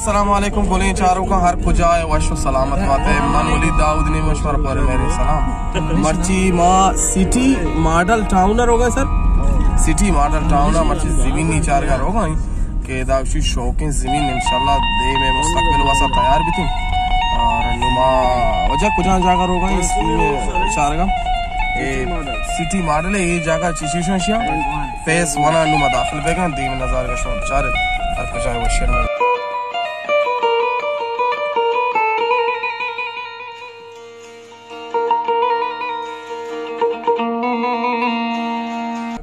السلام علیکم گلیں چاروکاں، ہر کجا ئے وش و سلامت بات ئے۔ من ولید داؤد نیم شمار پر میرے سلام۔ مرچی ما سٹی ماڈل ٹاؤن ءَ روگا سر۔ سٹی ماڈل ٹاؤن ءَ مرچی زمینی چارگا روگا ایں کہ ادا شی شوقیں زمین انشاءاللہ دیم ءَ مستقبل واسا تیار بیتیں۔ اور نما وجہ کجا جاگا روگا ایں، اسکول چارگا۔ اے سٹی ماڈل اے جاگا چیشی شان شیا۔ فیس ون ءَ نوں ما داخل بیگاں، دیم نظارگ ءَ شما بچارت، ہر کجا ئے وشیں۔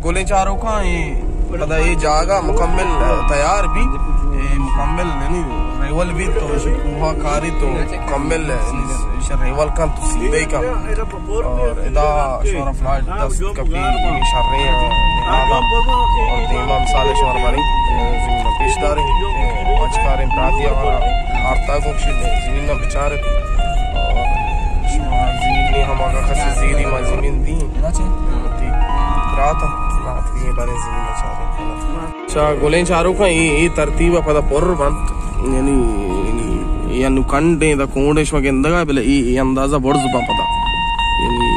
گلیں چاروکاں، اے پدا اے جاگہ مکمل تیار بی، اے مکمل یعنی ریول بی تو کوہ کاری تو مکمل یعنی ریول کن تو سیدھے کن۔ اور ادا شمارا فلاٹ دست کپی، یعنی شریں نہادا۔ اور دیما مثال شمار باریں، زمین پیش داریں، پنچ کاریں برادی ہمارا آرتا گوشی زمین نہ بچارت۔ اور شما زمین نے ہم اگر کسی زیری ما زمین دی، تی برات ہم نات یہ باریں زمین بچاریں۔ چا گلیں چاروکاں، اے، اے ترتیب ءَ پدا پر بنت، یعنی، یعنی، یا نو کنڈیں دا کونڈیں شما گندگا، بلے اے، اے اندازہ برز بن پدا، یعنی،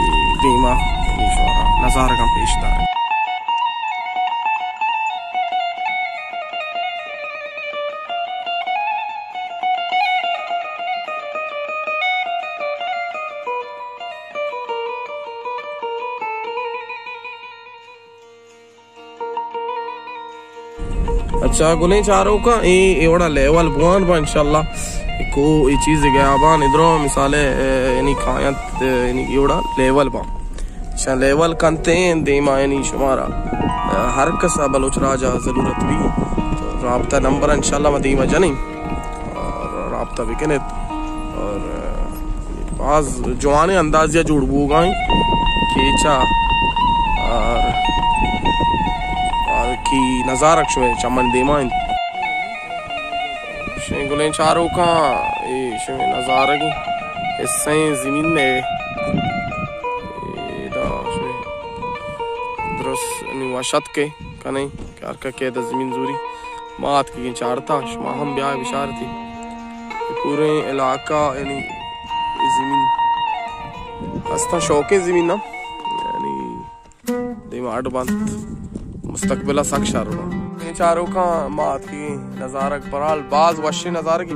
دیما، یعنی، شما نظارگاں پیش دار۔ اچھا، گلیں چاروکاں، اے، اے وڑا لیول بوان با انشاءاللہ۔ کو اے چیز گیابان ادرو مثال، اے، یعنی کایت، اے، یعنی اے وڑا لیول با۔ اچھا، لیول کنتے ہیں دیما، یعنی شمارا، اے، ہر کسا بلوچ راجا ضرورت بی تو رابطہ نمبر انشاءاللہ ما دیما جنیں۔ اور رابطہ بکنت اور باز جوانیں اندازیا جوڑ بوگائیں کیچا اور، اور کی نظارگ شمے چمن دیما انت۔ شمے گلیں چاروکاں، اے شمے نظارگی حصہ زمین نے، اے دا شمے درست نی وشت کے کنے۔ کہ ہر ککے دا زمین زوری ما آتکگیں چارتا، شما ہم بیا بچارتی۔ اے پوریں علاقہ یعنی زمین ہستاں شوقیں زمین نا، یعنی دیما اڈ بنت، مستقبل سک شر بنت۔ اے چاروکاں ما آتکگیں نظارگ برحال باز وشیں نظارگی،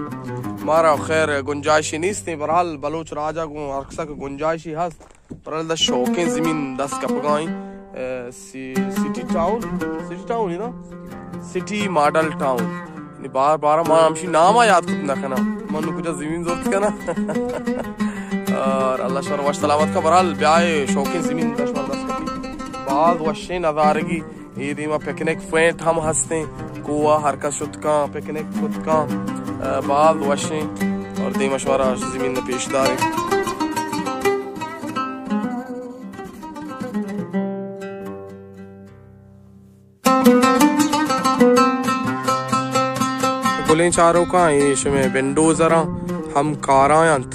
مارا خیر گنجائشی نیست، برحال بلوچ راجا گوں ہر کسا کہ گنجائشی ہست۔ برحال دا شوقیں زمین دست کپگائیں، اے، سی-، سٹی ٹاؤن، سٹی ٹاؤن ہی نا؟ City model town. یعنی بار بار ما ہمشی نام آ یاد کت نہ کنا۔ من کجا زمین زورت کنا۔ اور اللہ شمار وش سلامت کا، برحال بیائے شوقیں زمین دست شمار دست کپی۔ باز وشیں نظارگی۔ اے دیما پکنک پوائنٹ ہم ہستیں، کوہ ہر کس شت کاں، پکنک کت کاں، آ، باز وشیں اور دیما شمارا زمین نہ پیش داریں۔ گلیں چاروکاں، اے شمے بلڈوزراں ہم کاراں انت۔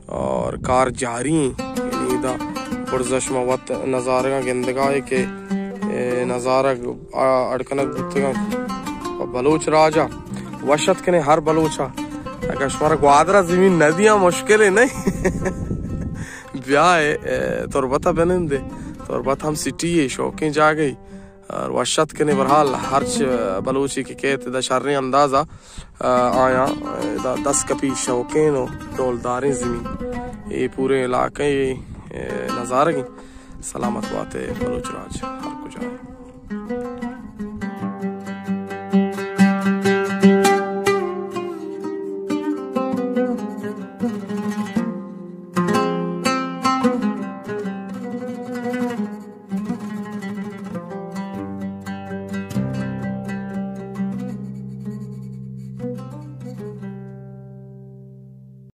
اور کار جاری ایں۔ یعنی ادا برزا شما وت نظارگاں گندگا ئے کہ، اے، نظارگ، آ، اڈ کنگ بوتگاں۔ پہ بلوچ راجا وش اتک کنے ہر بلوچا۔ اگاں شمارا گوادرا زمین نہ دیاں مشکلے نہ۔ بیائے، اے، تربتا بنندے۔ تربت ہم سٹی ئے، شوقیں جاگہے۔ اور وش اتک کنے برحال ہرچ بلوچے کہ کیت ادا شریں اندازا آ، آیاں، آ، دا دست کپی شوقیں و ڈولداریں زمین۔ اے پوریں علاقہ ئے، اے، نظارگیں۔ سلامت بات ئے بلوچ راج۔